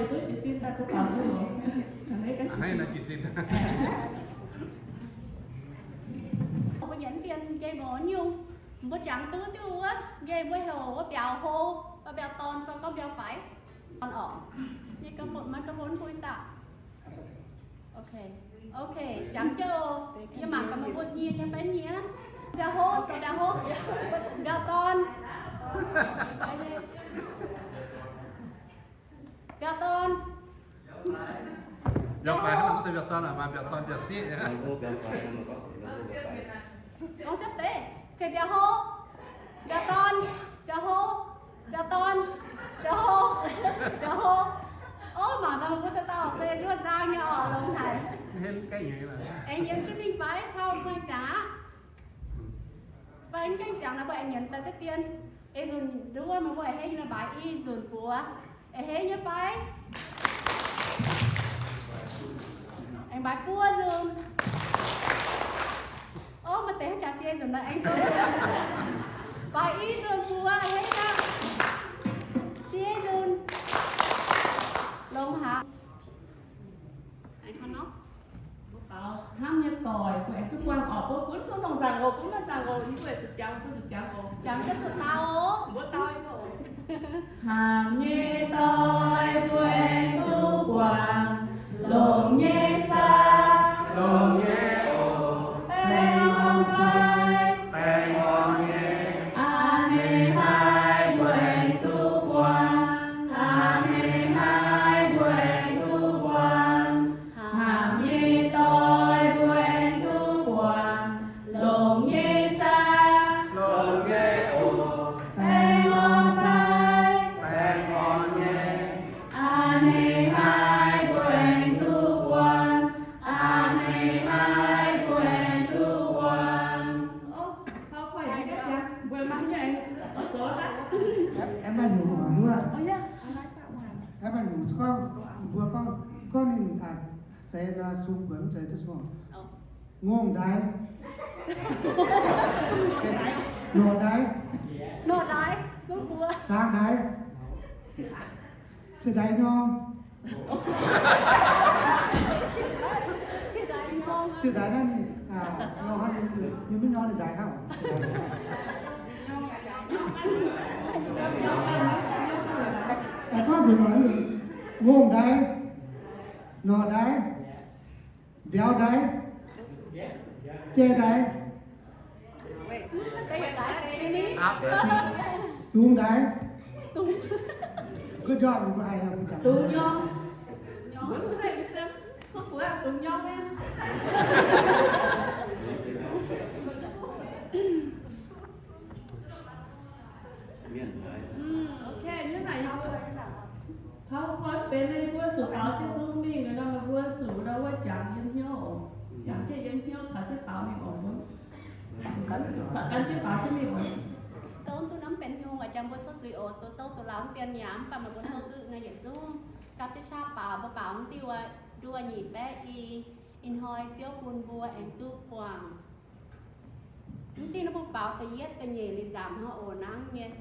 Zuqc jiez sin daaih bun baaux nzung oc. Hnangv naaiv jiez sin. Mbuo nyanc mv bienh nqaih mbuo nyungc, mbuo jangx duqv diuh wuov nqaih mbuo heuc wuov mbiauz hlo, fai mbiauz dorn, fai gorngv mbiauz faix. Dorn orqc. Nyei microphone, microphone bun saah? Ok. Ok, jangx jienv oc. Yie mangc gaax meih mbuo nyie nyei fai nyie. Mbiauz hlo, zoux mbiauz hlo. Mbiauz dorn. Mbiauz dorn. Mbiauz faix hnangv mv zeiz mbiauz dorn aqv, maaih mbiauz dorn mbiauz sieqv. Gorngv siepv deix. Okay, mbiauz hlo, mbiauz dorn, mbiauz hlo, mbiauz dorn, mbiauz hlo, mbiauz hlo. Ov, mangc gaax mbuo dauh dauh se nduov nzang nyei oc, longx haic. Aengx nyienz jienv mingh fai PowerPoint ziangx aqv. Fai mv gaengh ziangx naaiv mbuo aengx nyienz daaih deix dien. Eix nzunc nduov meih mbuo aengx henv nyei, mbaaix i nzunc buoz. Aengx henv nyei fai? Aengx mbaaix buo nzunc. Ov, maaih deix hnangv jaax biei nzunc naaiv aengx nzunc. Mbaaix i nzunc buoz, aengx henv nyei. Biei nzunc. Longx haic. Aengx hnangv nor. Mbuo baaux hnamv nyei doic, mbuo aengx duqv buangh orqc, mbuo gunv duqv longc nzaangc oc, gunv longc nzaangc oc, yie mbuo aengx zuqc jangx, mbuo zuqc jangx oc. Jangx jienv zuqc dau oc. Mbuo dau nyei oc. Hnamv nyei doic, mbuo aengx duqv buangh longx nyei saah? Longx nyei oc. Baengh orn fai? Baengh orn nyei. A'hneiv naaiv mbuo aengx duqv buangh. A'hneiv naaiv mbuo aengx duqv buangh. Hnamv nyei doic, mbuo aengx duqv buangh longx nyei saah? Longx nyei oc. Baengh orn fai? Baengh orn nyei. A'hneiv naaiv mbuo aengx duqv buangh. A'hneiv naaiv mbuo aengx duqv buangh. Ov, PowerPoint aengx gaengh ziangx, mbuo mangc nyei aengx zoux daaih. Aengx maaih nyungc wuov. Aengx maaih nyungc gorngv, mbuo gorngv, gorngv ninh zeiz nor, sung buonc mv zeiz duqv sung. Ngongh ndaix. Norqc ndaix. Norqc ndaix. Zaang ndaix. Ciex ndaix nyorng. Ciex ndaix naaiv ninh, ninh maiv nyorng ninh ndaix hnangv. Gorngv nzunc lorqc, ngongh ndaix, norqc ndaix, mbiauz ndaix, jai ndaix, dungz ndaix. Dungz nyorng. Mienh haiz. Ok, nyungc naaic yie mbuo PowerPoint benx, yie mbuo zuqc baaux sieqv zungv mingh nor, meih mbuo zuqc nor wuov jangx yiem hnyouv oc. Jangx jienv yiem hnyouv caux jienv baaux mingh oc. Caux gan jienv baaux jienv mingh oc. Dongh duqv norm benx nyungc, jangx mbuo tov zuiz oc. Zoux sou zoux lauz mv bienh yaac mv baac meih mbuo sou duqv nor yietc zungv gapv jienv qaqv baaux. Mbuo baaux mv diuh nduov nyic baeqv i, ih hnoi Ziouv bun mbuo aengx duqv buangh. Mv diuh naaiv mbuo baaux da'yietv, da'nyeic, liuz nzaamc hnangv oc, nangv nyei.